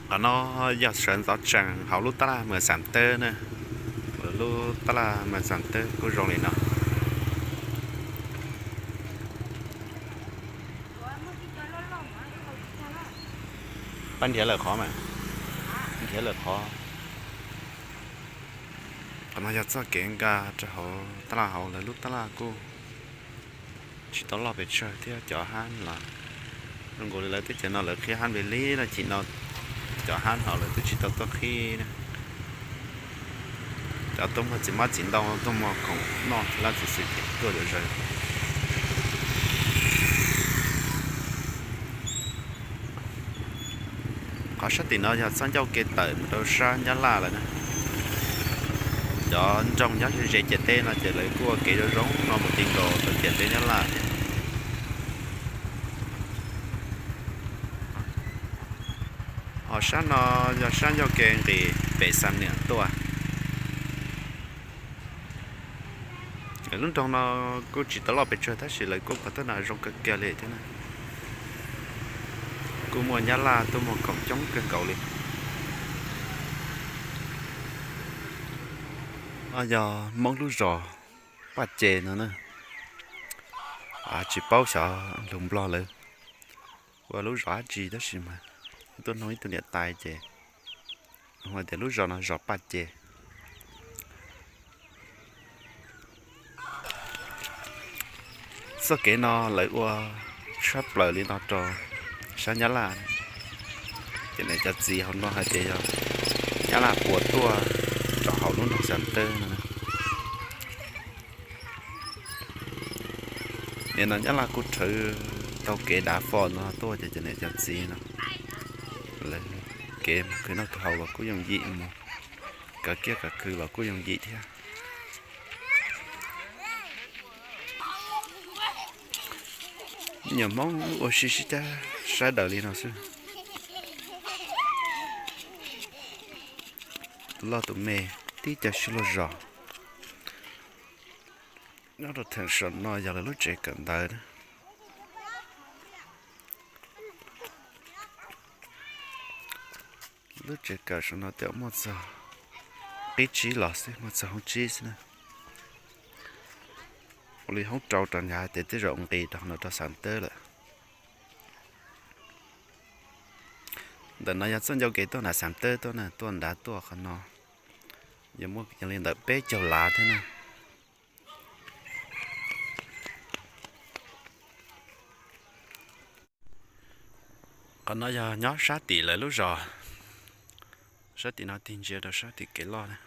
Qhov no yog sawv ntxov tsees hauv lub tab laj Mas Xas Tawb na. Lub tab laj Mas Xas Tawb kuj zoo li no. Pab nrhiav lawm qhov mas, nrhiav lawm qhov. Qhov no yog txoj kev nkag rau hauv tab laj hauv, lawv lub tab laj kuj tsis tau loj pes tsawg thiab cov hab los zoo nkaus li lawv teb chaws no lawv qhib hab npe li no chim no cov hab hauv lawv twb tsis tau tuaj qhib na. Cov tuaj muag txiv hmab txiv ntoo tuaj muag khoom noj lab txiv xwm ces tuaj zom zaws. Qhov sab tim no yog txoj ncauj ke tawm mus rau sab Nyab Laj lawm na. Cov nroog nyob ze ciam teb no ces lawv kuj ua kev zoo zoo no mus ti nkaus rau ciam teb Nyab Laj thiab. Ho sab no yog sab ncauj ke nqis pem Xam Niam tuaj. Lub nroog no kuj tsis tau loj pes tsawg tab sis lawv kuj pom tuaj na zoo kawg kiag li thiab na. Kuj muaj Nyab Laj tuaj muag khoom coob kawg nkaus li. No yog Hmoob lub zos Paj Ces no na. Tsis paub xyov lus Nplog lawv ua lub zos dab tsi tab sis mas tuaj noog ib tug niam tais ces hais tias lub zos no zos Paj Ces. Txoj kev no lawv ua tshaj plaws li no rau sab Nyab Laj. Ces niam cov txiv hauv no hais tias yog Nyab Laj puas tuaj rau hauv lub nroog Xam Tawb no. Nim no Nyab Laj kuj rhawv tau kev dav fo no tuaj ces cov niam cov txiv no lawv kev mus khwv noj khwv haus los kuj yooj yim, mus kav kiab kav khw los kuj yooj yim thiab. Me nyuam Hmoob ua si sib cab sawv daws li no xwb. Tus loj tus me tib co sib luag zos. Nyob rau theem saum no yog lawv lub tsev kawm ntawv. Lub tsev kawm saum no tias muaj txog qib tsib los xwb, muaj txog hoob tsib xwb na. Ua li hoob rau rov nrad ces tej zaum nqis rau no rau Xam Tawb lawm. Ntawm no yog txoj ncauj kev tuaj nram Xam Tawb tuaj na, tuaj nrad tuaj qhov no yuav muaj yog li ntawm peb caug lav thiab na. Qhov no yog nyob sab tim lawv lub zos, sab tim no tig ntsia rau sab tim kev loj na.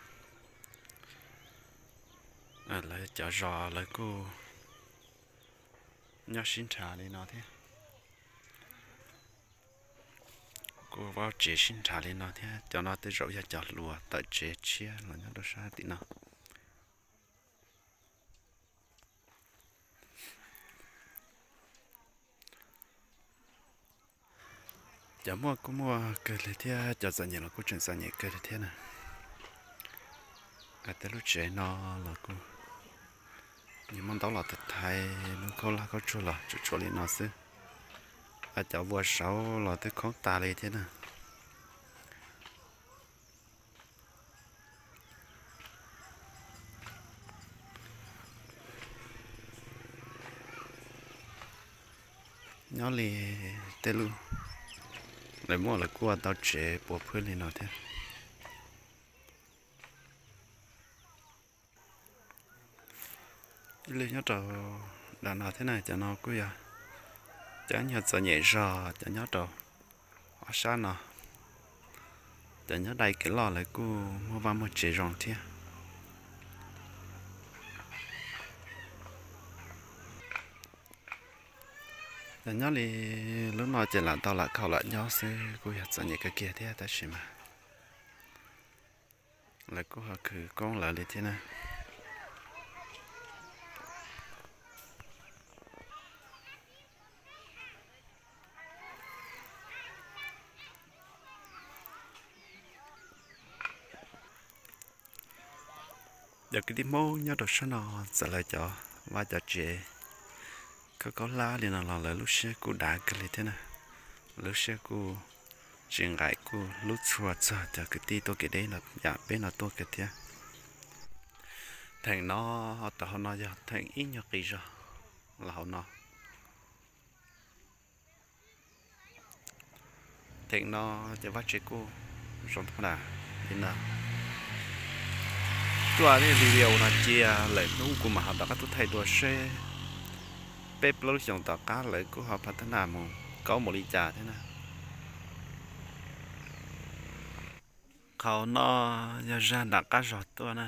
Lawv cov zos lawv kuj nyob sib nrhav li no thiab. Kuj vaub tsev sib nrhav li no thiab, cov no tej zaum yog cov hluas tawm tsev tshiab los nyob rau sab tim no. Cov muaj kuj muaj kawg li thiab, cov txom nyem los kuj tseem txom nyem kawg li thiab na. Tej lub tsev no los kuj, nws muaj ntaub los thaiv, muaj khaub lag khaub tshuaj los tsuas tshuav li no xwb. Cov vuas saud los twb khoob tas li thiab na. Nyob li tej lub, lawv muaj lawv kuj ua tau tsev puas phwb li no thiab. Ib leeg nyob rau dav no thiab na, cov no kuj yog cov nyuag txom nyem zog cov nyob rau ob sab no. Cov nyob dai kev loj lawv kuj muaj vaj muaj tsev zoo thiab. Cov nyob li lub no ces lam tau lam khaum lam nyob xwb, kuj yog txom nyem kawg kiag thiab tab sis mas lawv kuj ho khwv koob lawv li thiab na. Cov kwv tij Hmoob nyob rau sab no txawm lawv cov vaj cov tsev khaub khaub hlab li no los lawv lub siab kuj dav kawg li thiab na. Lub siab kuj Tsis nqaim kuj hlub tshua txog cov kwv tij tuaj kev deb no yam peb no tuaj kiag thiab. Theem no rau hauv no yog theem ib nyuag qis zog los hauv no. Theem no ces vaj tsev kuj zoo thaj dam li no. Tuaj nej video no cia lawm hnub kuv mam ho rov qab tuaj thaij dua seb peb plaub lub xyoos tom qab lawv kuj ho pha thaj dam mus kaub mus li cas thiab na. Qhov no yog zaj nram qab zos tuaj na.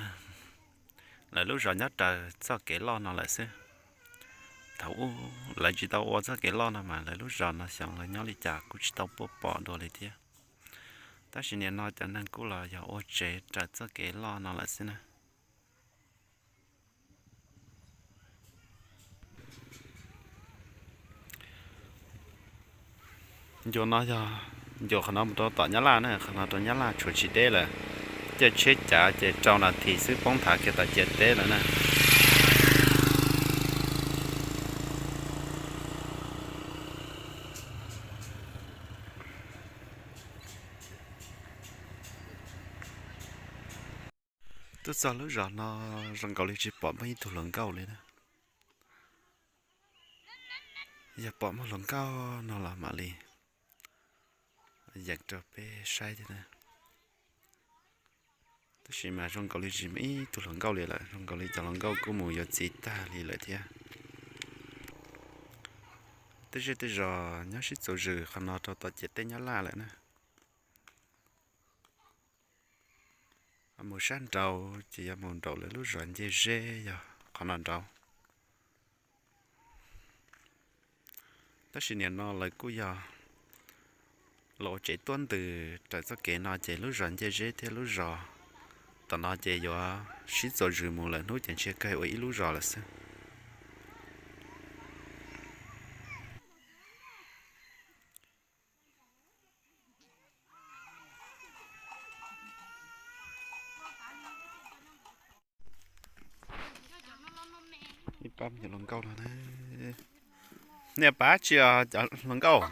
Lawv lub zos nyob raws txoj kev loj no lawm xwb. Thaum ub lawv tsis tau ua txoj kev loj no mas lawv lub zos no xyov lawv nyob li cas kuj tsis tau puaj pom dua li thiab. Tab sis nim no cov neeg kuj los yog ua tsev raws txoj kev loj no lawm xwb na. Ncua no yog, ncua qhov no mus rau tom Nyab Laj na, qhov no rau Nyab Laj tshuav tsis deb lawm. Caij tsheb cav ces rau nas this xwb poob nthav kiag tom ciam teb lawm na. Tuaj txog lub zos no zoo nkaus li tsis pom muaj ib tug hluas nkauj li na. Yog pom muaj hluas nkauj no los mam li yees rau peb saib thiab na. Tab sis mas zoo nkaus li tsis muaj ib tug hluas nkauj li lawm, zoo nkaus li cov hluas nkauj kuj mus yuav txiv tag li lawm thiab. Tej zej tej zos nyob sib txuas zws qhov no rau tom ciam teb Nyab Laj lawm na. Mus sab nraud ces yog mus nraum lawv lub zos Ncej Zeb yog qhov no nraud. Tab sis nim no lawv kuj yog los ua tsev tuab ntws raws txoj kev no ces lub zos Ncej Zeb thiab lub zos tom no ces yuav sib txuas zws mus lawm hnub ces ntshe kawg ua ib lub zos lawm xwb. Ib pab me nyuam hluas nkauj no, nej pab tsi os cov hluas nkauj?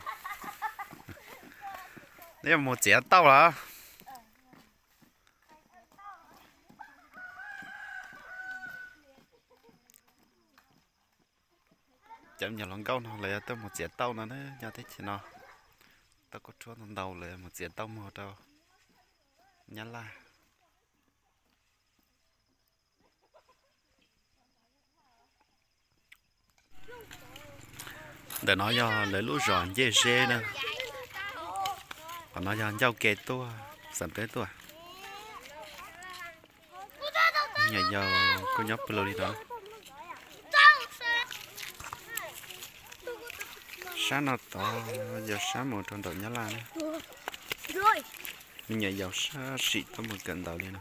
Nej mus txiav tauj los? Cov me nyuam hluas nkauj no lawv yog tuaj mus txiav tauj no na, nyob teb chaws no tauj kuj rhuab ntau ntau, lawv mus txiav tauj muag rau Nyab Laj. Ntawm no yog lawv lub zos Ncej Zeb na. Qhov no yog ncauj ke tuaj, xam teb tuaj. Nyuam yaus kuj nyob pw lug li no. Sab no tod yog sab mus rau nraum Nyab Laj na. Me nyuam yaus sab sim tuaj mus kawm ntawv li no.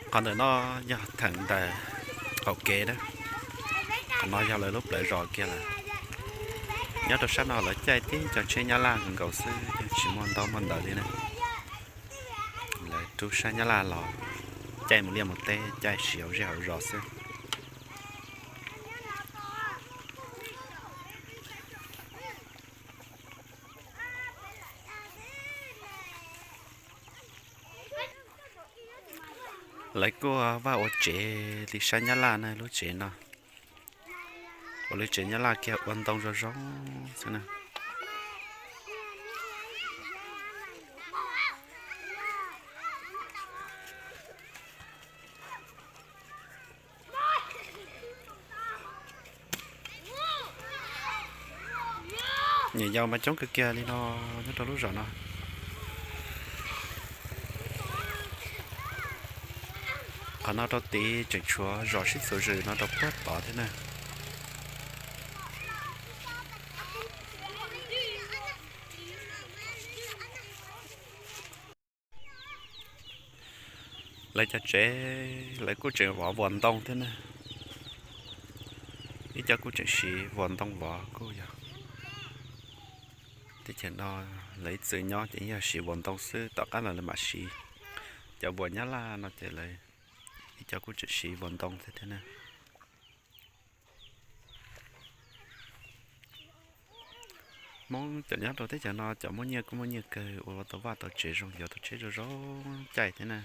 Qhov ntawm no yog theem ntawm qaum kev na. Qhov no yog lawv lub plawv zos kiag lawm. Nyob rau sab no lawv caij tib co tsheb Nyab Laj nkaus xwb, yeej tsis muaj ntaub muaj ntawv li na. Lawv rub sab Nyab Laj los caij mus liaj mus teb, caij siv hauv zej hauv zos xwb. Lawv kuj vaj ua tsev li sab Nyab Laj na, lub tsev no ua li tsev Nyab Laj kiag, ua ntoo zoo zoo xwb na. Nyuam yaus mas coob kawg kiag li no nyob rau lub zos no. Qhov no rau tid tseem tshuav zos sib txuas zws no rau puag tod thiab na. Lawv cov tsev lawv kuj tseem vov vuas ntoo thiab na. Ib co kuj tseem siv vuas ntoo vov kuj yog. Teb chaws no lawv ib txwm nyob ces yog siv vuas ntoo xwb, tom qab los lawv mam siv cov vuas Nyab Laj no ces lawv Cov kuj tseem siv vos ntoo thiab thiab na. Hmoob cov nyob rau teb chaws no cov muaj nyiaj kuj muaj nyiaj kawg, ua tau vaj tau tsev zoo, yuav tau tsheb zoo zoo caij thiab na.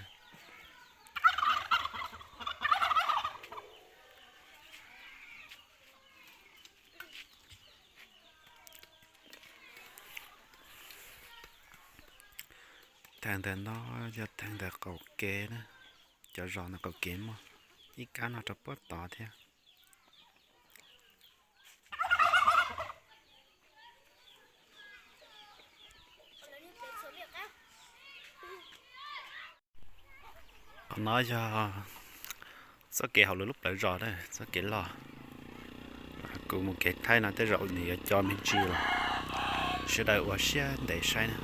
Tag ntawm no yog tag ntawm qaum kev na, cov zos ntawm qaum kev muaj ib kab no rau puag tod thiab. Qhov no yog txoj kev hauv lawv lub plawv zos na, txoj kev loj. Kuv mus kev thaij no tej zaum nws yuav co me ntsis los sawv daws ua siab ntev saib na.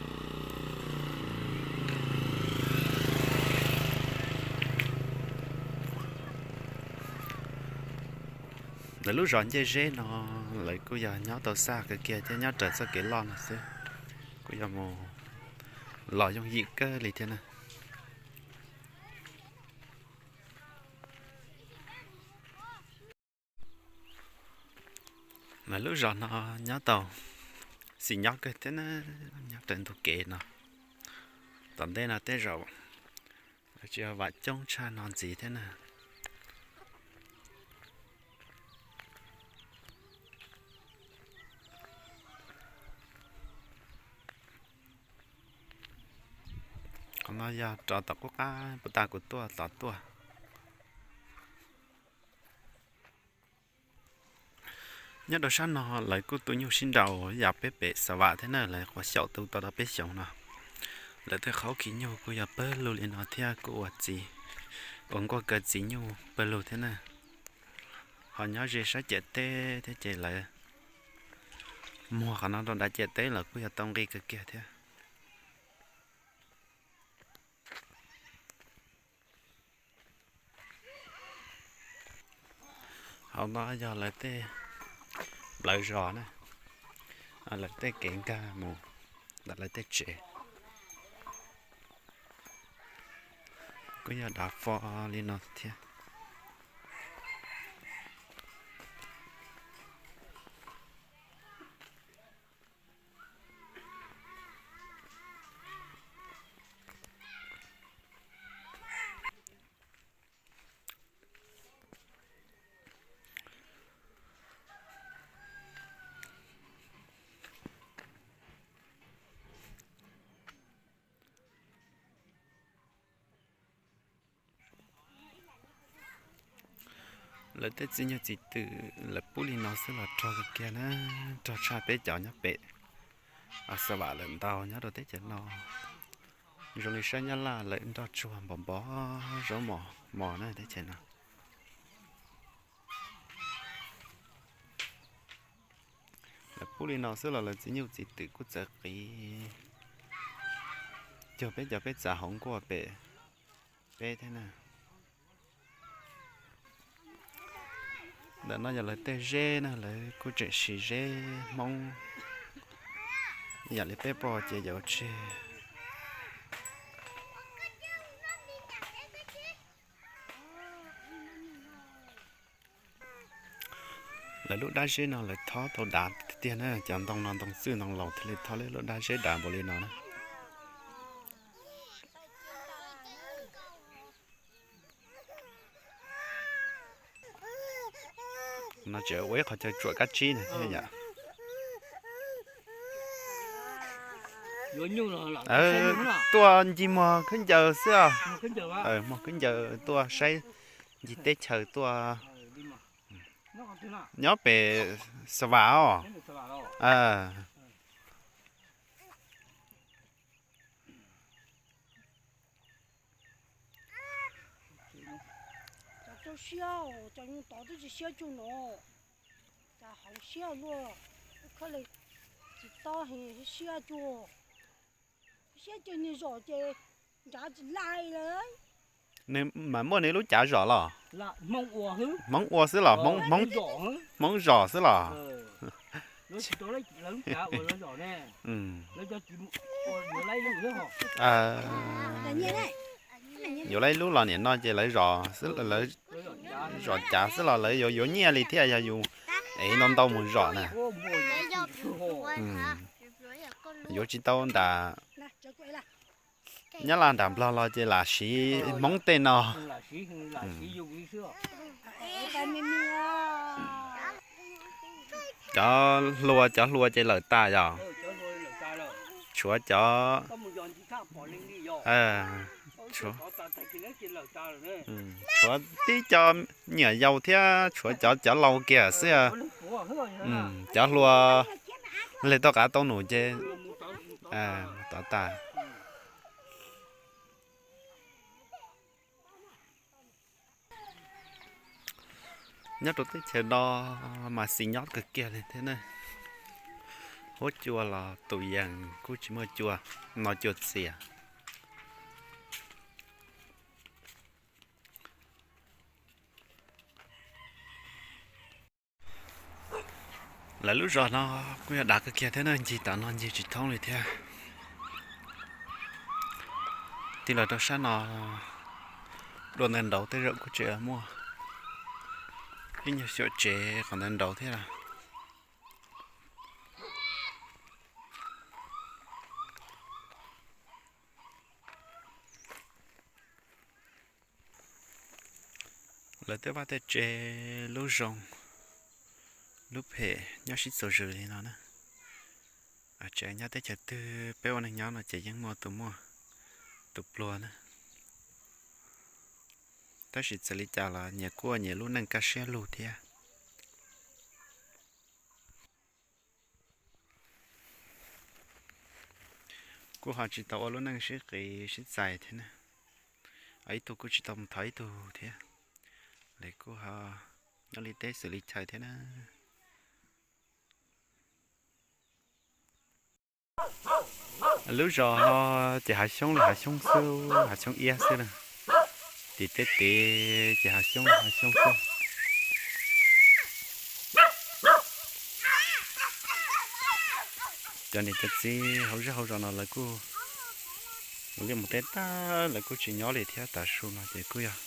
Lawv lub zos Ncej Zeb no lawv kuj yog nyob tau xa kawg kiag thiab, nyob raws txoj kev loj no xwb, kuj yog mus los yooj yim kawg li thiab na. Lawv lub zos no nyob tau xis nyob kawg thiab na, nyob raws ntug kev no. Tom ntej no tej zaum tsis yog vam coob tshaj no ntxiv thiab na. Qhov no yog rov tom qub qab puas tas kuv tuaj tod tuaj. Nyob rau sab no lawv kuj tu nyuj sib nraus yam peb pem Xa Vam thiab na, lawv qhuav xyaum tu tau rau peb xyoos no. Lawv tej qhov khi nyuj kuj yog pawg lug li no thiab kuj ua txiv, ua nkuaj kaw txiv nyuj pawg lug thiab na. Ho nyob ze sab ciam teb thiab ces lawv muag qhov no rau nram ciam teb los kuj yog tau nqi kawg kiag thiab. Hauv no yog lawv tej plawv zos na, lawv tej kev nkag mus ntawm lawv tej tsev. Kuj yog dav fo li no thiab. Lawv tej txiv nyuj txiv twm lawv pub li no xwb los rog kawg kiag na, rog tshaj peb cov nyob pem Xa Vam lawm ntau nyob rau teb chaws no. Zoo li sab Nyab Laj lawv nroj tsuag npov npov zaub mos mos na teb chaws no. Lawv pub li no xwb los lawv txiv nyuj txiv twm kuj txawv qiv cuag peb cov peb txav hauv nkuaj pem peb thiab na. Ntawm no yog lawv tej zeb na, lawv kuj tseem siv zeb Hmoob ib yam li peb poj ces yuav tseg. Lawv lub dab zeb no lawv thob tau dav tiag tiag na, cov ntoo no ntoo txwj ntoo laus thiaj li thob lub dab zeb dav npaum li no na. No tseem ua ib qho chaw tsuam kab tsib na yom. Tuaj ncig muag khaub ncaws xwb os. Muag khaub ncaws tuaj saib ncig teb chaws tuaj. Nyob pem Xa Vam os. Cov rau siab, cov nyuj tod twb tsis siab cuag no. Cas hauv siab luaj, khab li tsis tob heev siab cuag. Siab cuag niag zom ces nrad tsis lais lawm. Nws mas muaj nws lub cav zom los? Hmoob ua xwb los? Hmoob zom xwb los? Yuav lawv ib lub los nim no ces lawv zom, lawv zom cav xwb los lawv yuav yuav nyiaj li thiab yog yus ev ntau ntau mus zom na. Yuav tsis tau nram Nyab Laj nram Nplog los ces lam siv Hmoob tej no. Cov hlua, cov hlua ces lawm tas yog? Tshuav cov, tshuav tib co me nyuam yaus thiab tshuav cov, cov laus kiag xwb. Cov hlua li tau qav tau num ces tov tas. Nyob rau teb chaws no mas xis nyob kawg kiag li thiab na. Huab cua los tus yees kuj tsis muaj cua, no cua txias. Lawv lub zos no kuj yog dav kawg kiag thiab na, ncig tom no ncig tsis thoob li thiab. Tig los rau sab no, dua ntawd nraud tej zaum kuj tseem muaj ib nyuag xyuam tsev qhov ntawd nraud thiab. Lawv tej vaj tej tsev, lub zoo lub phem nyob sib txuas zws li no na. Tseem nyob teb chaws twg peb ua neej nyob no ces yeej muaj tus muaj tus pluag na. Tab sis txawm li cas los nyias kuj nyias lub neej kaj siab lug thiab. Kuj ho tsis tau ua lub neej sib qiv sib txais thiab na. Ib tug kuj tsis tau mus thov ib tug thiab. Lawv kuj ho nyob li teb xws li chaw thiab na. Lub zos no ces hav xyoob li hav xyoob xwb, hav xyoob iab xwb na. Tim tej tid ces hav xyoob hav xyoob xwb. Cov niam cov txiv hauv zej hauv zos no lawv kuj mus liaj mus teb tag lawv kuj tsis nyob li thiab, tav su no ces kuj yog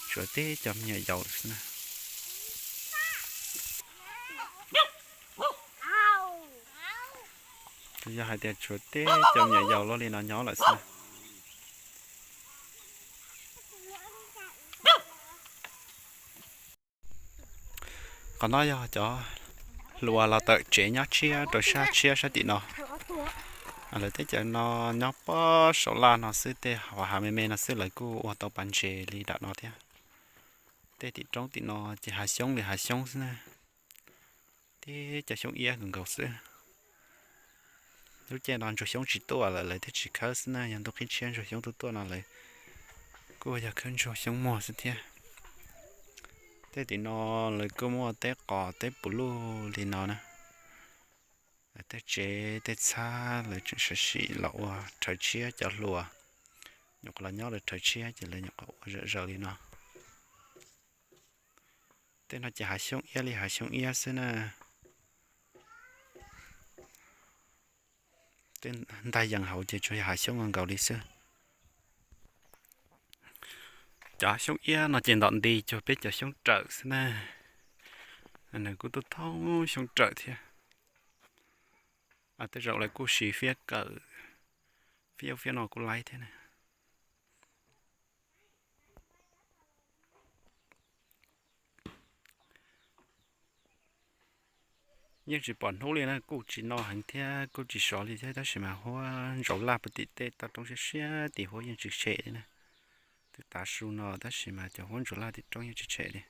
tshuav tib cov me nyuam yaus xwb na. Yog hais tias tshuav tib cov me nyuam yaus luaj li no nyob lawm xwb na. Qhov no yog cov hluas los tawm tsev nyob tshiab rau sab tshiab sab tim no. Lawv teb chaws no nyob pob saum laj no xwb, tej hav me me no xwb lawv kuj ua tau pas ntses li nram no thiab. Tej tim roob tim no ces hav xyoob li hav xyoob xwb na. Tib cov xyoob iab nkaus nkaus xwb. Lub caij no ntsuag xyoob tsis tuaj lawm lawv thiaj tsis khawb xwb na, yog ntuj qhib tshiab ntsuag xyoob tuaj tuaj no lawv kuj yog khawb ntsuag xyoob muag xwb thiab. Tej tim no lawv kuj muaj teb qos teb puv luj li no na. Tej tsev tej txhab lawv tseem sam sim los ua rhawv tshiab cov hluas, nyuam qhuav los nyob lawv rhawv tshiab ces lawv nyuam qhuav ua zom zaws li no. Tej no ces hav xyoob iab li hav xyoob iab xwb na. Tej ntag yees hauv ces tsuas yog hav xyoob nkaus li xwb. Cov xyoob iab no ces ntom nti cuag peb cov xyoob rawm xwb na. Nws kuj tuaj thoob xyoob rawm thiab. Tej zaum lawv kuj siv fiab kawm, fiab ub fiab no kuj laib thiab na. Yeej tsis pom hnub li na, kuj tsis no heev thiab kuj tsis sov li thiab, tab sis mas huab ntsaus laj puag tim tej toj roob siab siab tim huab yeej tsis tshem li na. Twb tav su no tab sis mas cov huab ntsaus laj tim roob yeej tsis tshem li.